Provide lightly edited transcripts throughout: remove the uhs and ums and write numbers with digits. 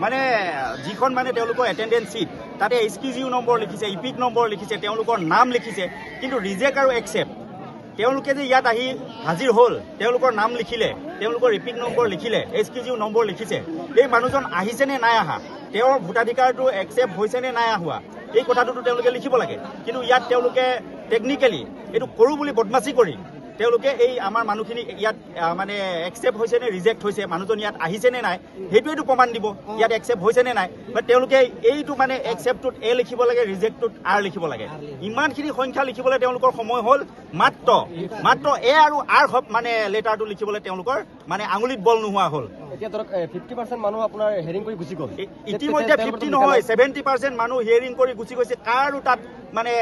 মানে যিখন মানে তেওঁলোকৰ এটেণ্ডেঞ্চ শ্বীট, তাতে এইচ কে জিউ নম্বৰ লিখিছে, ইপিক নম্বৰ লিখিছে, তেওঁলোকৰ নাম লিখিছে, কিন্তু ৰিজেক্ট আৰু একচেপ্ট, তেওঁলোকে যে ইয়াত আহি হাজিৰ হ'ল, তেওঁলোকৰ নাম লিখিলে, তেওঁলোকৰ ইপিক নম্বৰ লিখিলে, এইচ কে জিউ নম্বৰ লিখিছে, এই মানুহজন আহিছে নে নাই অহা, তেওঁৰ ভোটাধিকাৰটো একচেপ্ট হৈছে নে নাই হোৱা, এই কথাটোতো তেওঁলোকে লিখিব লাগে। কিন্তু ইয়াত তেওঁলোকে টেকনিকেলি এইটো কৰোঁ বুলি বদমাচি কৰি তেওঁলোকে এই আমাৰ মানুহখিনি ইয়াত মানে একচেপ্ট হৈছে নে ৰিজেক্ট হৈছে, মানুহজন ইয়াত আহিছে নে নাই, সেইটোৱেতো প্ৰমাণ দিব ইয়াত একচেপ্ট হৈছে নে নাই। বাট তেওঁলোকে এইটো মানে একচেপ্টটোত এ লিখিব লাগে, ৰিজেক্টটোত আৰ লিখিব লাগে। ইমানখিনি সংখ্যা লিখিবলৈ তেওঁলোকৰ সময় হ'ল, মাত্ৰ মাত্ৰ এ আৰু আৰ মানে লেটাৰটো লিখিবলৈ তেওঁলোকৰ মানে আঙুলিত বল নোহোৱা হ'ল। এতিয়া ধৰক 50% মানুহ আপোনাৰ হেৰিং কৰি গুচি গ'ল। ইতিমধ্যে 50 নহয়, 70% মানুহ হিয়াৰিং কৰি গুচি গৈছে। কাৰো তাত মানে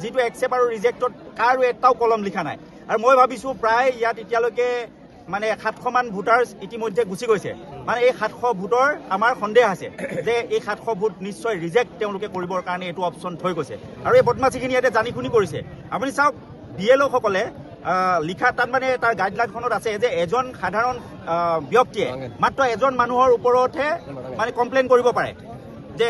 যিটো একচেপ্ট আৰু ৰিজেক্টত কাৰো এটাও কলম লিখা নাই। আৰু মই ভাবিছোঁ প্ৰায় ইয়াত এতিয়ালৈকে মানে 700মান ভোটাৰ্ছ ইতিমধ্যে গুচি গৈছে। মানে এই 700 ভোটৰ আমাৰ সন্দেহ আছে যে এই 700 ভোট নিশ্চয় ৰিজেক্ট তেওঁলোকে কৰিবৰ কাৰণে এইটো অপশ্যন থৈ গৈছে। আৰু এই বদমাচিখিনি ইয়াতে জানি শুনি কৰিছে। আপুনি চাওক, বি এল অ'সকলে লিখা তাত মানে তাৰ গাইডলাইনখনত আছে যে এজন সাধাৰণ ব্যক্তিয়ে মাত্ৰ এজন মানুহৰ ওপৰতহে মানে কমপ্লেইন কৰিব পাৰে, যে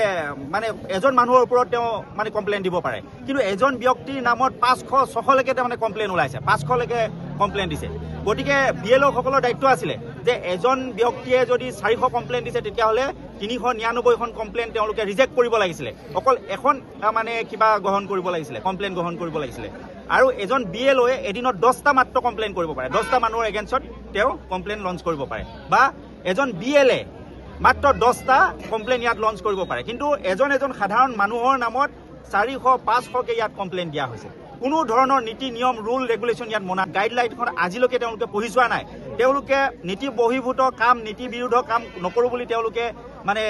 মানে এজন মানুহৰ ওপৰত তেওঁ মানে কমপ্লেইন দিব পাৰে। কিন্তু এজন ব্যক্তিৰ নামত 500, 600লৈকে তেওঁ মানে কমপ্লেইন ওলাইছে, 500লৈকে কমপ্লেইন দিছে। গতিকে বি এল অ'সকলৰ দায়িত্ব আছিলে যে এজন ব্যক্তিয়ে যদি 400 কমপ্লেইন দিছে, তেতিয়াহ'লে 399খন কমপ্লেইন তেওঁলোকে ৰিজেক্ট কৰিব লাগিছিলে, অকল এখন মানে কিবা গ্ৰহণ কৰিব লাগিছিলে, কমপ্লেইন গ্ৰহণ কৰিব লাগিছিলে। আৰু এজন বি এল অ'য়ে এদিনত 10টা মাত্ৰ কমপ্লেইন কৰিব পাৰে, 10টা মানুহৰ এগেইনষ্টত তেওঁ কমপ্লেইন লঞ্চ কৰিব পাৰে, বা এজন বি এল এ মাত্ৰ 10টা কমপ্লেইন ইয়াত লঞ্চ কৰিব পাৰে। কিন্তু এজন এজন সাধাৰণ মানুহৰ নামত 400, 500কে ইয়াত কমপ্লেইন দিয়া হৈছে। কোনো ধৰণৰ নীতি নিয়ম, ৰুল ৰেগুলেশ্যন ইয়াত মনা, গাইডলাইনখন আজিলৈকে তেওঁলোকে পঢ়ি চোৱা নাই। তেওঁলোকে নীতি বহিৰ্ভূত কাম, নীতি বিৰুদ্ধ কাম নকৰোঁ বুলি তেওঁলোকে মানে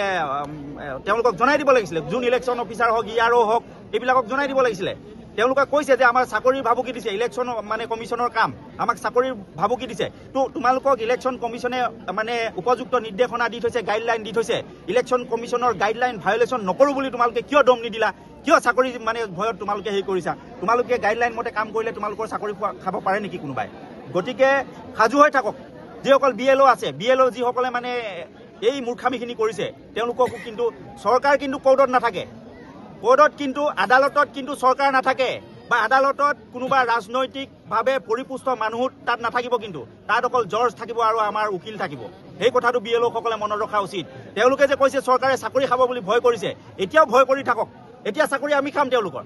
তেওঁলোকক জনাই দিব লাগিছিলে। যোন ইলেকশ্যন অফিচাৰ হওক, ই আৰ অ' হওক, এইবিলাকক জনাই দিব লাগিছিলে। তেওঁলোকে কৈছে যে আমাৰ চাকৰিৰ ভাবুকি দিছে, ইলেকশ্যন মানে কমিশ্যনৰ কাম, আমাক চাকৰিৰ ভাবুকি দিছে। তো তোমালোকক ইলেকশ্যন কমিশ্যনে মানে উপযুক্ত নিৰ্দেশনা দি থৈছে, গাইডলাইন দি থৈছে। ইলেকশ্যন কমিশ্যনৰ গাইডলাইন ভায়লেশ্যন নকৰোঁ বুলি তোমালোকে কিয় দম নিদিলা? কিয় চাকৰি মানে ভয়ত তোমালোকে হেৰি কৰিছা? তোমালোকে গাইডলাইন মতে কাম কৰিলে তোমালোকৰ চাকৰি খোৱা খাব পাৰে নেকি কোনোবাই? গতিকে সাজু হৈ থাকক। যিসকল বি এল অ' আছে, বি এল অ' যিসকলে মানে এই মূৰ্খামিখিনি কৰিছে, তেওঁলোককো কিন্তু চৰকাৰ কিন্তু কোৰ্টত নাথাকে, কোৰ্টত কিন্তু, আদালতত কিন্তু চৰকাৰ নাথাকে, বা আদালতত কোনোবা ৰাজনৈতিকভাৱে পৰিপুষ্ট মানুহ তাত নাথাকিব। কিন্তু তাত অকল জৰ্জ থাকিব আৰু আমাৰ উকিল থাকিব। সেই কথাটো বি এল অ'সকলে মনত ৰখা উচিত। তেওঁলোকে যে কৈছে চৰকাৰে চাকৰি খাব বুলি ভয় কৰিছে, এতিয়াও ভয় কৰি থাকক। এতিয়া চাকৰি আমি খাম তেওঁলোকৰ।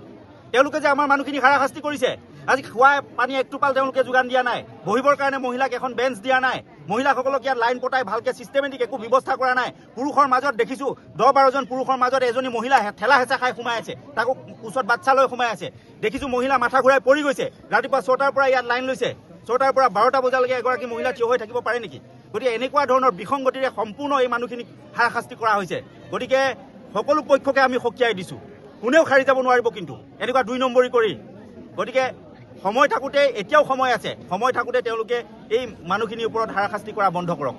তেওঁলোকে যে আমাৰ মানুহখিনি হাৰাশাস্তি কৰিছে, আজি খোৱা পানী একটোপাল তেওঁলোকে যোগান দিয়া নাই, বহিবৰ কাৰণে মহিলাক এখন বেঞ্চ দিয়া নাই, মহিলাসকলক ইয়াত লাইন পতাই ভালকে চিষ্টেমেটিক একো ব্যৱস্থা কৰা নাই। পুৰুষৰ মাজত দেখিছোঁ 10-12জন পুৰুষৰ মাজত এজনী মহিলা ঠেলা হেঁচা খাই সোমাই আছে, তাকো কোচত বাচ্ছা লৈ সোমাই আছে। দেখিছোঁ মহিলা মাথা ঘূৰাই পৰি গৈছে। ৰাতিপুৱা 6টাৰ পৰা ইয়াত লাইন লৈছে, 6টাৰ পৰা 12টা বজালৈকে এগৰাকী মহিলা থিয় হৈ থাকিব পাৰে নেকি? গতিকে এনেকুৱা ধৰণৰ বিসংগতিৰে সম্পূৰ্ণ এই মানুহখিনিক হাৰাশাস্তি কৰা হৈছে। গতিকে সকলো পক্ষকে আমি সকীয়াই দিছোঁ, কোনেও সাৰি যাব নোৱাৰিব কিন্তু এনেকুৱা দুই নম্বৰী কৰি। গতিকে সময় থাকোঁতে, এতিয়াও সময় আছে, সময় থাকোঁতে তেওঁলোকে এই মানুহখিনিৰ ওপৰত হাৰাশাস্তি কৰা বন্ধ কৰক।